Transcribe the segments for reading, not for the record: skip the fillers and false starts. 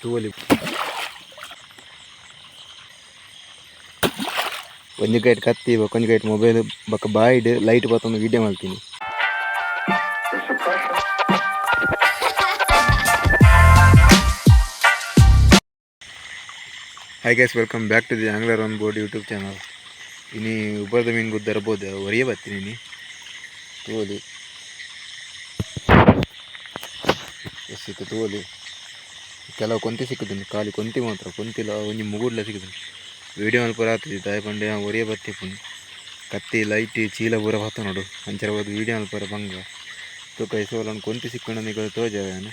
ತೂವೊಲಿ. ಒಂಜಿ ಕೈಟ್ ಕತ್ತಿ ಬೊಕ ಒಂಜಿ ಕೈಟ್ ಮೊಬೈಲ್ ಬೊಕ ಬಾಯಿಡ್ ಲೈಟ್ ಪತೊಂದು video ಮಲ್ತಿನಿ. Hi guys, welcome back to the angler on board YouTube channel. ಇನಿ ಉಬರ್ದ ಮೀನು ಗುದ್ದರ ಬೋದು ಒರಿಯೇ ಬತ್ತೀನಿ ಇನಿ ತೂವೊಲಿ. ಎಸ್ ಇತ್ತೆ ತೂವೊಲಿ, ಕೆಲವು ಕೊಂತಿ ಸಿಕ್ಕುದುಂಡು, ಖಾಲಿ ಕೊಂತಿ ಮಾತ್ರ, ಕೊಂತಿಲ ಒಂಜಿ ಮುಗುಡ್ಲ ಸಿಕ್ಕುದುಂಡು. ವೀಡಿಯೋ ಮಲ್ಪರ ಆತುಜಿ, ದಾಯೆ ಪಂಡ ಯಾನ್ ಒರಿಯೇ ಬತ್ತಿಪ್ಪುನು. ಕತ್ತಿ ಲೈಟ್ ಚೀಲ ಪೂರ ಪತ್ತೊನೊಡು, ಅಂಚರ ಪೋದು ವೀಡಿಯೋ ಮಲ್ಪರ ಬಂಗ. ತೂಕ ಸೋಲನ್ ಕೊಂತಿ ಸಿಕ್ಕುಂಡ ನಿಕುಲು ತೋಜಾವೆ ಯಾನ್.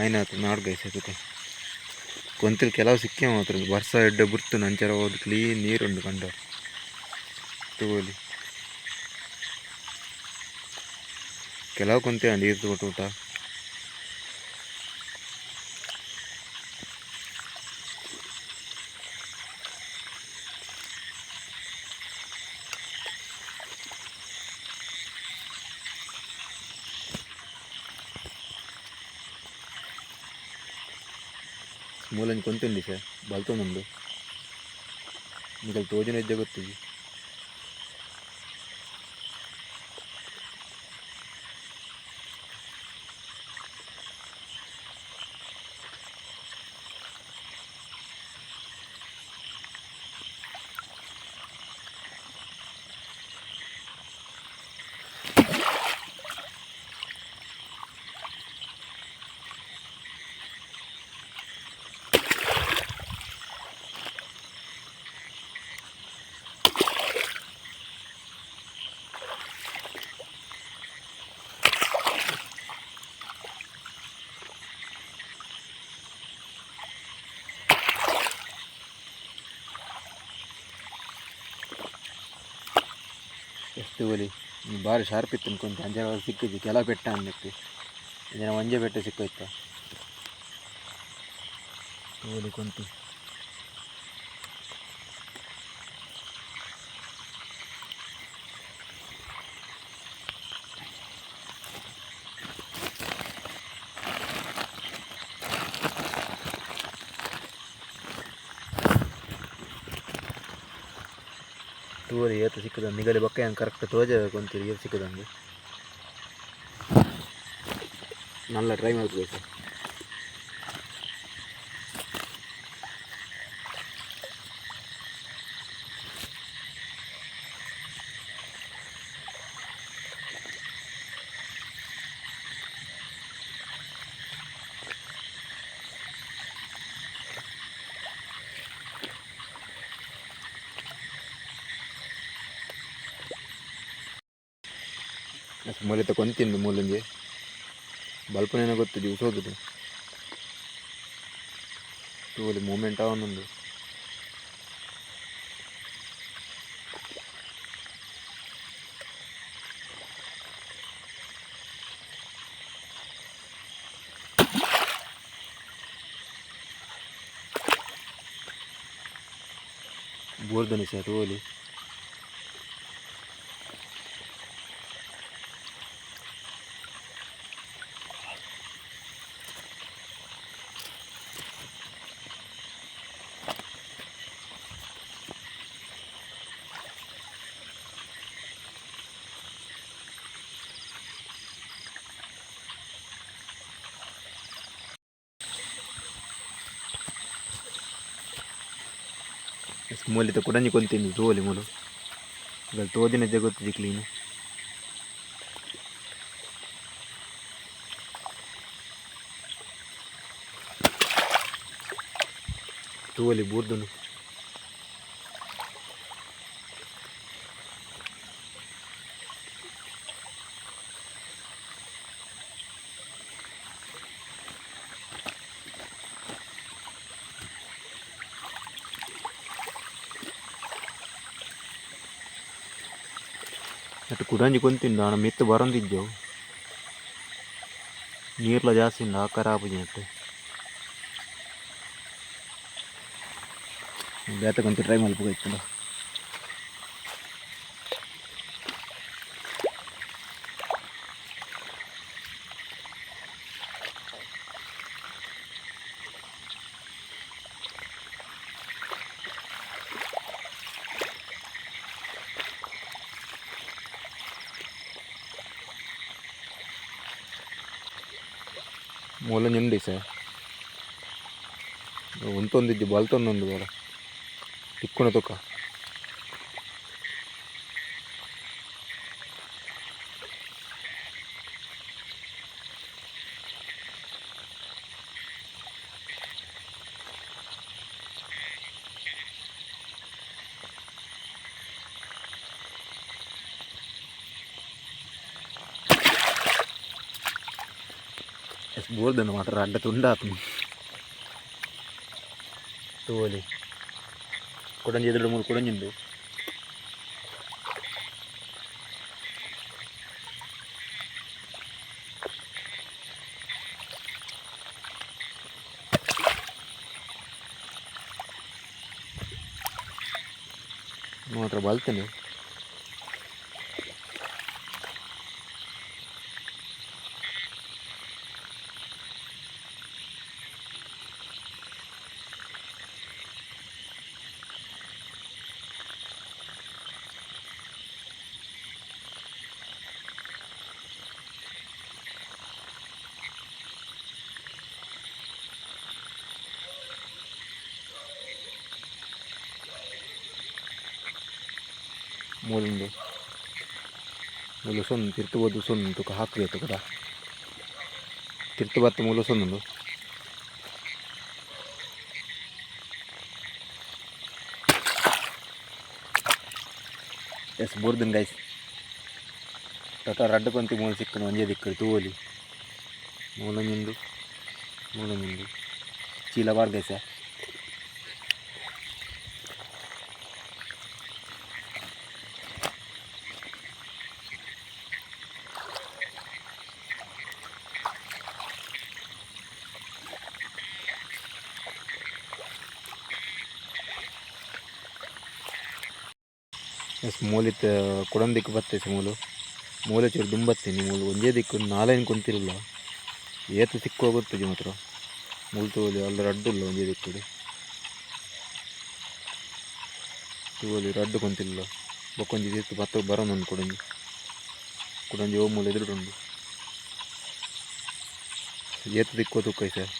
ಆಯ್ನಾತ್ ನಾಡ್ ಗೈಸ್. ತೂಕ, ಕೊಂತಿಲ್ ಕೆಲವು ಸಿಕ್ಕೆ ಮಾತ್ರ. ಬರ್ಸ ಎಡ್ಡೆ ಬುರ್ತುಂಡು, ಅಂಚರ ಪೋದು ಕ್ಲೀನ್ ನೀರುಂಡು ಕಂಡ ತೂವೊಲಿ. ಕೆಲವು ಕೊಂತಿ ಆಂಡ್ ಈತ್ ಊಟ. ಮೂಲೊಂಜಿ ಕೊಂತಿ ಸರ್ ಬಲ್ತೊಂದುಂಡು, ನಿಕಲ್ ತೋಜುನ ಇಜ್ಜ ಗೊತ್ತಿಜ್ಜಿ. ಎಸ್, ತೂವೊಲಿ, ಬಾರಿ ಶಾರ್ಪ್ ಇತ್ತು ಕೊಂತಿ, ಅಂಚ ಸಿಕ್ಕಿಜಿ. ಕೆಲವು ಪೆಟ್ಟ ಅಂದಿತ್ತು, ಇಂಚಿನ ಒಂಜೆ ಪೆಟ್ಟು ಸಿಕ್ಕೋಯ್ತ. ತೂವೊಲಿ ಕೊಂತಿ. ತೂವೊಲಿ ಏತ್ ಸಿಕ್ಕುದ. ನಿಗಲಿ ಬೊಕ್ಕ ಯಾನ್ ಕರೆಕ್ಟ್ ತೋಜಾವೆ ಕೊಂತಿ ಏತ್ ಸಿಕ್ಕುದಂದು. ನಲ್ಲ ಟ್ರೈ ಮಲ್ಪುವೆ. ಮೂಲಿತ ಕೊಂತಿಂದು ಮೂಲೊಂಜಿ ಬಲ್ಪನೇನ ಗೊತ್ತಿಜ್ಜಿ, ಉಸೋದುಡು. ತೂವೊಲಿ, ಮೂಮೆಂಟ್ ಆವೊಂದುಂಡು. ಬೂರ್ದನಿ ಸರ್, ತೂವೊಲಿ. ಮೂಲಿತ ಕುಡಂಜಿ ಕೊಂತಿಂದು, ತೂವೊಲಿ ಮೂಲು. ತೋಜಿನ ಗೊತ್ತಿಜ್ಜಿ ಕ್ಲೀನ್. ತೂವೊಲಿ, ಬೂರ್ದುಂಡು. ನೆಟ್ ಕುಡಂಜಿ ಕೊಂತಿಂಡು, ಆಂಡ ಮಿತ್ತ್ ಬರೊಂದಿಜ್ಜವು. ನೀರ್ಲ ಜಾಸ್ತಿ ಉಂಡು, ಆಕಾರ ಆಪುಜಿ ನೆಟ್. ಬೇತೆ ಕೊಂತಿ ಟ್ರೈ ಮಲ್ಪುಗ ಇತ್ತುಂಡ. ಮೂಲೊಂಜಿ ಸರ್ ಉಂತೊಂದಿಜ್ಜಿ ಬಲ್ತೊಂದುಂಡು ದಾಲ ತಿಕ್ಕುನ ತುಕ. ಎಸ್ ಬೋರ್ದನ್ನು ಮಾತ್ರ ರಡ್ಡ ತುಂಡಾತು ತೂವೊಲಿ ಕುಡೊಂಜಿ ಎದುರು ಮೂಲು ಕುಡೊಂಜಿ ಉಂಡು. ಮಾತ್ರ ಬಲ್ತುಂಡು. ಮೂಲುಂಡು ಮೂಲು ಸೊಂದು ತಿರ್ತು ಪೋದು ಸೊಂದು ತುಕ ಹಾಕುವೆ ತುಕದ ತಿರ್ತು ಬತ್ತು ಮೂಲು ಸೊಂದುಂಡು. ಎಸ್ ಬೋರ್ದುಂಡು ಗೈಸ್. ಟೋಟಲ್ ರಡ್ಡ್ ಕೊಂತಿ ಮೂಲು ಸಿಕ್ಕುಂಡು ಒಂಜೇ ದಿಕ್ಕುಡು ತೂವೊಲಿ. ಮೂಲೊಂಜಿ ಉಂಡು ಮೂಲೊಂಜಿ ಉಂಡು ಚೀಲ ಪಾಡ್ದ ಸರ್. ಎಸ್ ಮೂಲಿತ್ತ ಕುಡೊಂದು ದಿಕ್ಕು ಬತ್ತೇಸಿ ಮೂಲು ಮೂಲೆ ಚೂರು ದುಂಬತ್ತೀನಿ ಮೂಲು ಒಂಜೇ ದಿಕ್ಕು ನಾಲೈನ್ ಕೊಂತಿರುಲ್ಲ ಏತ್ ಸಿಕ್ಕುವ ಗೊತ್ತಿಜ್ಜಿ ಮಾತ್ರ. ಮೂಲು ತೂವೊಲಿ ಅಲ್ಲ ರಡ್ಡ್ ಉಲ್ಲ ಒಂಜೇ ದಿಕ್ಕುಡು ತೂವೊಲಿ ರಡ್ಡ್ ಕೊಂತಿಲ್ಲ ಬೊಕೊಂಜಿ ತಿರ್ತ್ ಪತ್ತ್ ಬರೊಂದುಂಡು ಕುಡೊಂಜಿ ಕುಡೊಂಜಿ ಒವು ಮೂಲು ಎದುರುಡು ಉಂಡು ಏತ್ ತಿಕ್ಕುವ ತೂಕ ಸರ್.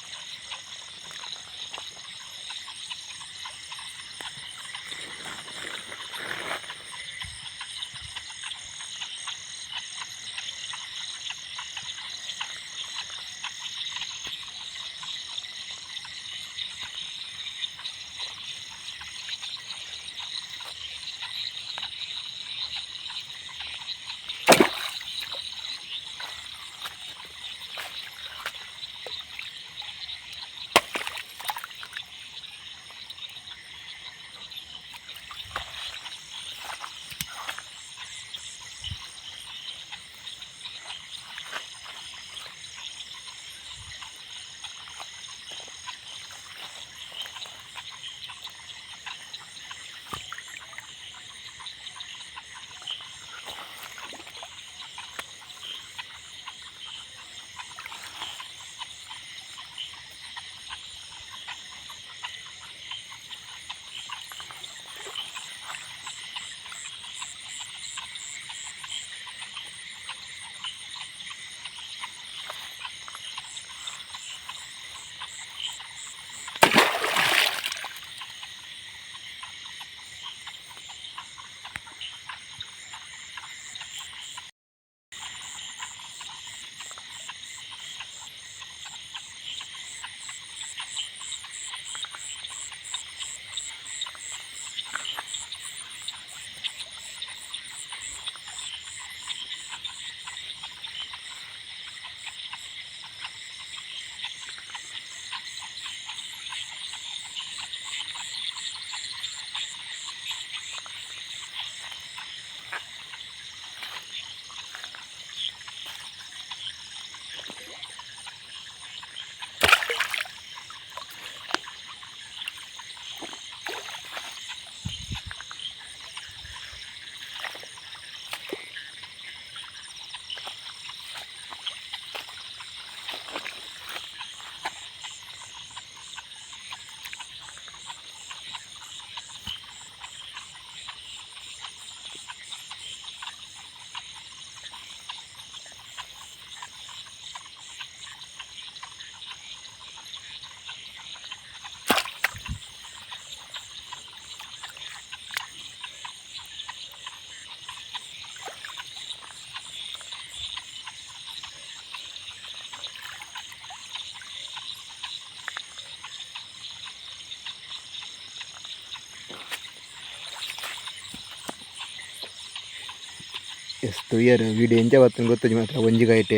ಎಸ್ ತೂಯರ್ ವೀಡಿಯೋ ಎಂಚ ಬತ್ತುಂಡು ಗೊತ್ತುಜಿ ಮಾತ್ರ. ಒಂಜಿ ಕೈಟ್,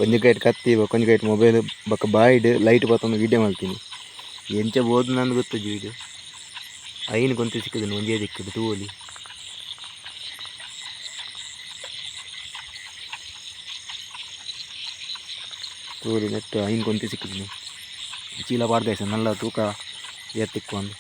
ಒಂಜಿ ಕೈಟ್ ಕತ್ತಿ, ಬೊಕ ಒಂಜಿ ಕೈಟ್ ಮೊಬೈಲ್, ಬೊಕ ಬಾಯಿಡ್ ಲೈಟ್ ಪತ್ತೊಂದು ವೀಡಿಯೋ ಮಲ್ತಿನಿ. ಎಂಚ ಬೋದುಂದು ಗೊತ್ತುಜಿ ವೀಡಿಯೋ. ಐನ್ ಕೊಂತಿ ಸಿಕ್ಕುದುಂಡು ಒಂಜೇ ದಿಕ್ಕುಡು ತೂವೊಲಿ. ತೂವೊಲಿ ನೆಟ್ಟ್ ಐನ್ ಕೊಂತಿ ಸಿಕ್ಕುದುಂಡು. ಚೀಲ ಪಾಡ್ದೈಸ ನಲ್ಲ ತೂಕ ಏತ್ ತಿಕ್ಕುವಂದ್.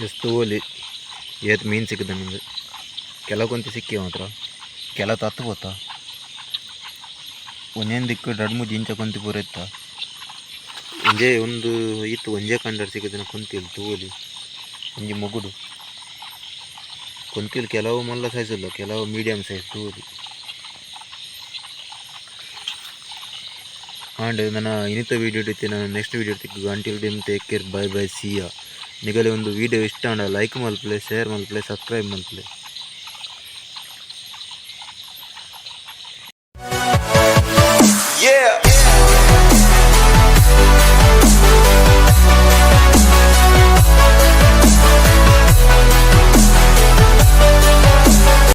ಎಸ್ ತೂವೊಲಿ ಏತ್ ಮೀನ್ ಸಿಕ್ಕುದುಂಡು. ಕೆಲವು ಕೊಂತಿ ಸಿಕ್ಕಿ ಮಾತ್ರ, ಕೆಲವು ತತ್ತು ಪೋತ. ಒಂಜೊಂದು ದಿಕ್ಕು ರಡ್ಡ್ ಮೂಜಿ ಇಂಚ ಕೊಂತಿ ಪೂರ ಇತ್ತ. ಒಂಜೇ ಒಂದು ಇತ್ತು ಒಂಜೇ ಕಂಡರ್ ಸಿಕ್ಕುದಿನ ಕೊಂತಿಲು ತೂವೊಲಿ. ಒಂಜಿ ಮುಗುಡು ಕೊಂತಿಲು ಕೆಲವು ಮಲ್ಲ ಸೈಜ್ ಉಲ್ಲ, ಕೆಲವು ಮೀಡಿಯಂ ಸೈಜ್ ತೂವೊಲಿ. ಆಂಡ್ ನನ ಇನಿತ ವೀಡಿಯೋ ಇತ್ತೆ ನನ ನೆಕ್ಸ್ಟ್ ವೀಡಿಯೋ ತಿಕ್ಕುಗ. Until then take care, bye bye, see ya. ನಿಗಲೆ ಒಂದು ವೀಡಿಯೋ ಇಷ್ಟ ಆಂಡ ಲೈಕ್ ಮಲ್ಪುಲೆ, ಶೇರ್ ಮಲ್ಪುಲೆ, ಸಬ್ಸ್ಕ್ರೈಬ್ ಮಲ್ಪುಲೆ.